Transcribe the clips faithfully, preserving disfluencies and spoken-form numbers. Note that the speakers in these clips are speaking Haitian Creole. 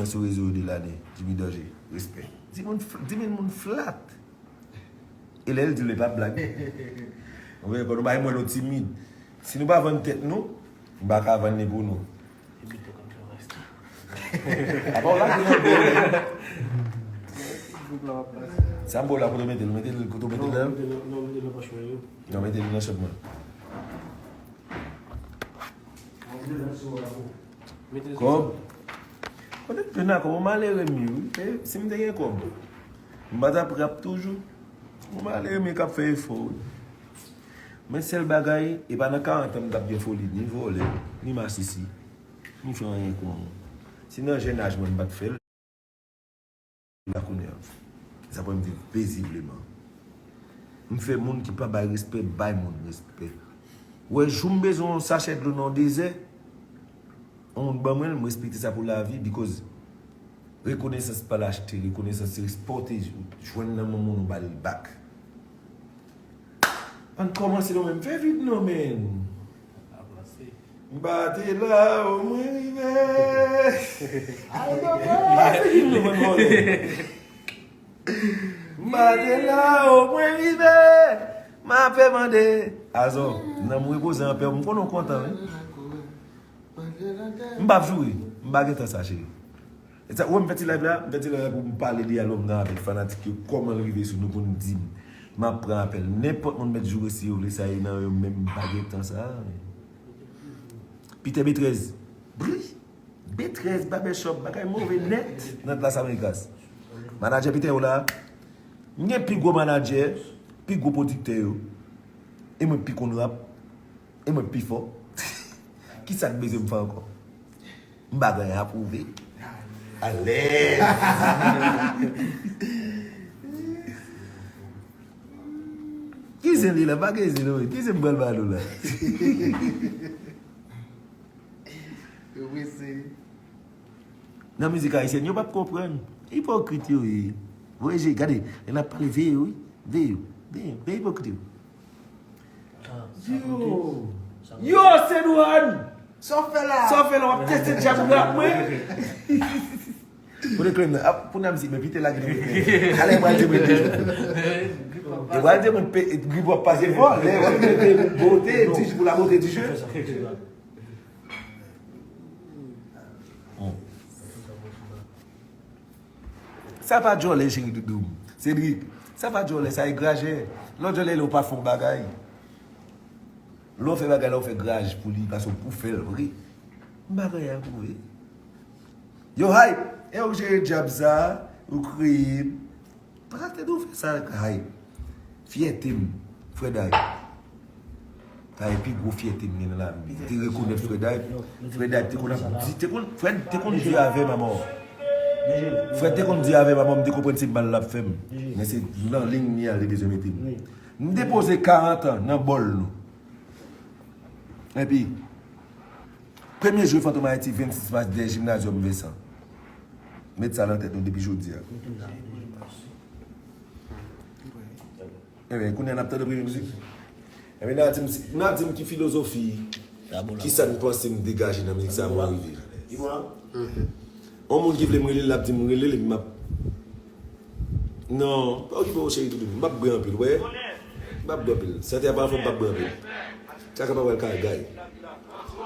sou rezo yo de lane, Jimmy Danger. Respè. Di moun, di moun flat. E lè l di l, li pa blag. Ou wè, kon nou bay mwen nou timid. Si nou pa vann tèt nou, m pa ka vann li pou nou. Apa w la ki nan bò. Sa m ba w la pou nou mete l, mete l kote w mete l la. Non, mete l nan pòch mwen yo. Non, mete l nan chòt mwen. Kòb. Kote m jwenn a kòb? Ou malere m ye wi. E si m te gen kòb, m pa t ap rap toujou. Ou malere m ye k ap fè efò wi. Men sèl bagay, e pa nan karant an m t ap gen foli, ni vòlè, ni masisi, ni fè anyen kon. Si nan jèn aj mwen m pa t fè l, la kounye a. Sa pran m viv pezibleman. M fè moun ki pa bay respè, bay moun respè. Ou wè, jou m bezwen yon sachè dlo nan yon dezè, yon moun ban mwen l, m respekte sa pou lavi, because rekonesans pa l achte, rekonesans se respè w te jwenn nan men moun ou ba l li bak. Ann kòmanse non men, m fè vit non men. M pa te la o mwen rive. Ay, papa. M pa te la o mwen rive. M ape mande. Azò, nan m repoze anpè, m konnen w kontan wi. M p ap joure, m pa gen tan sa cheri. E sa, ou wè m fè ti live la, m fè ti live la pou m pale de album nan avèk fanatik yo, kòman l rive sou nou pou n di m. M ap pran apèl. Nenpòt moun mèt joure si yo vle, sa e nan yo menm, m pa gen tan sa. Peter B trèz. Bri! B trèz, Barbershop, bagay move nèt nan Las Américas. Manadjè Peter yo la. M gen pi gwo manadjè, pi gwo pwodiktè yo. E mwen pi konn rap. E mwen pi fò. Kisa k bezwen m fè ankò? M pa gen anyen a pwouve. Alèz. Ki zen li la? Pa gen zen non. Ki zen m pral ba nou la? Yo prese. Nan mizik ayisyèn, yo p ap konprann. Ipokrit yo ye. Voye je, gade, lè n ap pale, veye yo, wi. Veye yo. Veye, veye ipokrit yo. Yo! Yo, Sedouane! Sa w fè la? Sa w fè la? W ap teste djab rap mwen? Kote klem nan? Ap, pou nan mizik, men pite lage nan mizik. Ale, mwen di mwen deja. E mwen di mwen pe, grip w ap pase fò. Lè w ap mete bote, di pou la bote di je. Sa pa djòlè, cheri doudou m. Cédric, sa pa djòlè, sa e grajè. Lè w djòlè, lè w pa fè yon bagay. Lè w fè bagay la, w fè graj pou li, paske w fè l vre. M pa gen anyen pou vre. Yo, Hype, e ou jere djab sa, ou kreye. Pa tande w fè sa, Hype. Fyète m, Fred Hype. Sa e pi gwo fyète m gen nan lavi m. M te rekonèt Fred Hype. Fred Hype te konn ap di, te konn, Fred te konn di avè m amò. Fred te konn di avè m amò, m te konprann se mal l ap fè m. Men se nan liy li a, li bezwen mete m. M depoze karant an nan bòl nou. Epi, premye jwe Fantom Haiti, vennsis mas, dèyè Gymnasium Vincent. Met sa nan tèt nou depi jodi a. Ebyen, kounye a n ap tande premye mizik. Ebyen, n a di m, n a di m ki filozofi, kisa n panse m degaje nan mizik sa a, mwen rive. Yon moun ki vle m rele l, l ap di m rele l, epi m ap, non, pa okipe w, cheri doudou m, m p ap bwè anpil, wè. M p ap bwè anpil. Sante a pa anfòm, m p ap bwè anpil. Kaka pa pral kagay.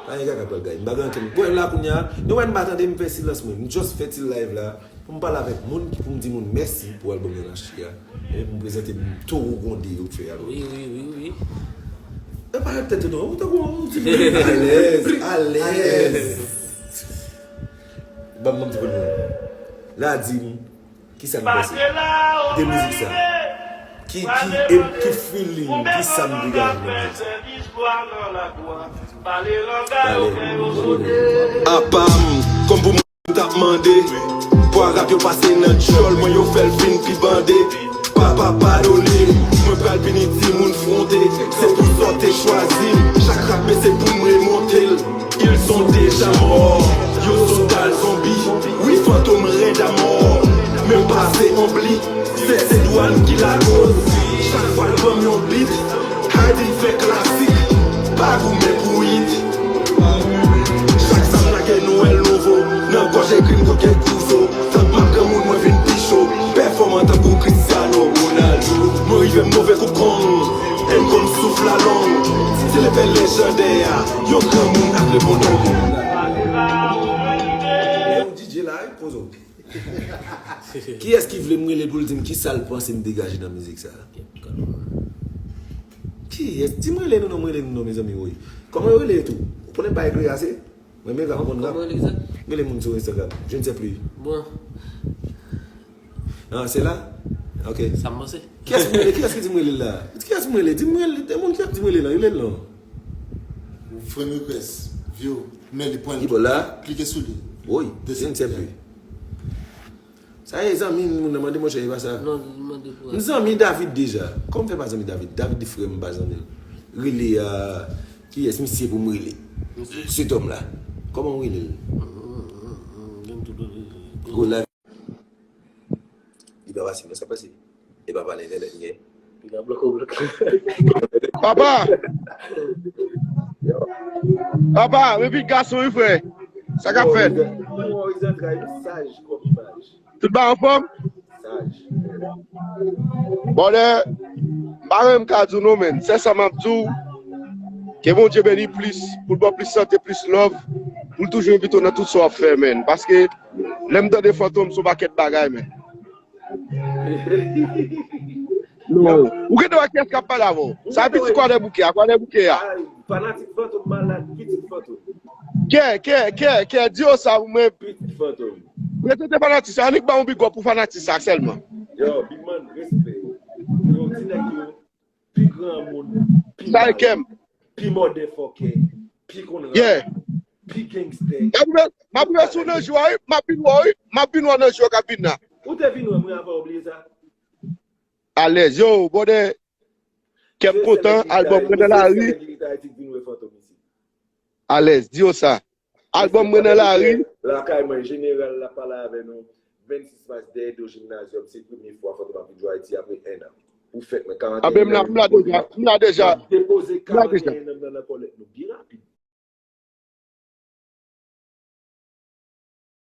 Pa gen kaka pral kagay. M pa gen ankenn. Bon, la kounye a, nou wè m pa tande, m fè silans mwen. M just fè ti live la. Pou m pale avèk moun, pou m di moun mèsi pou album yo n achte a. E pou m prezante moun Towo Gwonde yo k fè album. Wi, wi, wi, wi. E pa tèt non, ou tankou yon ti moun alèz, alèz. Ban m yon ti pwen mwen. La di m, kisa n panse de mizik sa? Ki, ki, e, ki feeling, kisa m degaje nan mizik sa? Pale. Apa m, kòm pou mwen. T ap mande pou Arab yo pase nan djòl mwen, yo fè l vin pi bande. Papa padone, mwen pral pini timoun fwonte. Se pou sa w te chwazi m. Chak rap se pou m remonte l. Ils sont déjà morts, yo sot al zonbi. Wi, Fantom rèd amò. Men m pase anbli, se, se dwàn ki lakoz. Chak fwa l ban m yon beat, Hardin fè klasik, pa goumen pou hit. Chak sa m lage Noël Nouveau, nan gòj e M tou kèk kouzo, tank m ap granmoun mwen vin pi cho. Pèfòman tankou Cristiano Ronaldo. Mwen rive m move kou kong, e m konn souf lalong. Se lepè lejandè a, yon granmoun ak repondon. Yon D J la, wi, pozo. Kiyès ki vle m rele l pou l di m kisa l panse m degaje nan mizik sa a? Kiyès? Di m rele nou non, m rele nou non, mezanmi, woy. Kòman yo rele tou? Ou konnen pa eklere ase? Mwen menm ka konprann la. Kòman rele sa? Rele moun sou Instagram. Je ne sais plus. Bon. Ah, se la? Ok. Sa m panse. Kiyès m rele? Kiyès ki di m rele la? Kiyès m rele? Di m rele. De moun ki ap di m rele la, rele l non. Friend request, view, men li pran. Li bò la? Klike sou li. Woy, je ne sais plus. Sa e zanmi moun nan mande monchè, e pa sa. Non, li mande pou. M zanmi David deja. Kòman m fè pa zanmi David? David di frè m, m pa zanmi l. Rele a kiyès misye pou m rele? Sèt òm la. Kòman w rele l? Go live. Li pa pase, non, sa pase. E pa pale entènèt m gen. Piga bloke w bloke. Papa! Papa, men piga gason wi frè. Sa k ap fèt? Tout bagay anfòm? Brother, m pa renmen m ka di w non, men sèl sa m ap di w, ke Bondye beni plis, pou l ba w plis sante, plis love, pou l toujou envite w nan tout sa w ap fè, men. Paske lè m tande Fantom, se yon pakèt bagay, men. Ou gen dwa kiyès k ap pale avè w? Sa pitit Kwadèboukè a, Kwadèboukè a. Fanatik Fantom malad, pitit Fantom. Kè, kè, kè, kè, di yo sa pou mwen. Pitit Fantom. Prezante fanatik sa, annik ba yon big up pou fanatik sa sèlman. Yo, Big Man, respè. Yo, ti nèg yo, pi granmoun, pi malad, pi mòdèfòkè, pi konn rap, pi gangstè. M ap rive, m ap rive sou nan jou a, wi, m ap vin wè w, wi, m ap vin wè w nan jou a k ap vin la. Ou te vin wè mwen avan w bliye sa? Alèz, yo, brother, kè m kontan, albòm mwen nan lari. Alèz, di yo sa. Albòm mwen nan lari. Lakay mwen, jeneral la pale avè nou. Vennsis mas dèyè do jimnazyòm, se premye fwa Fantom ap vin jwe Ayiti apre en an. Pou fèt mwen, karannyen an. Anben, m la, m la deja, m la deja. M ap depoze karannyen an nan, nan kòlèt nou.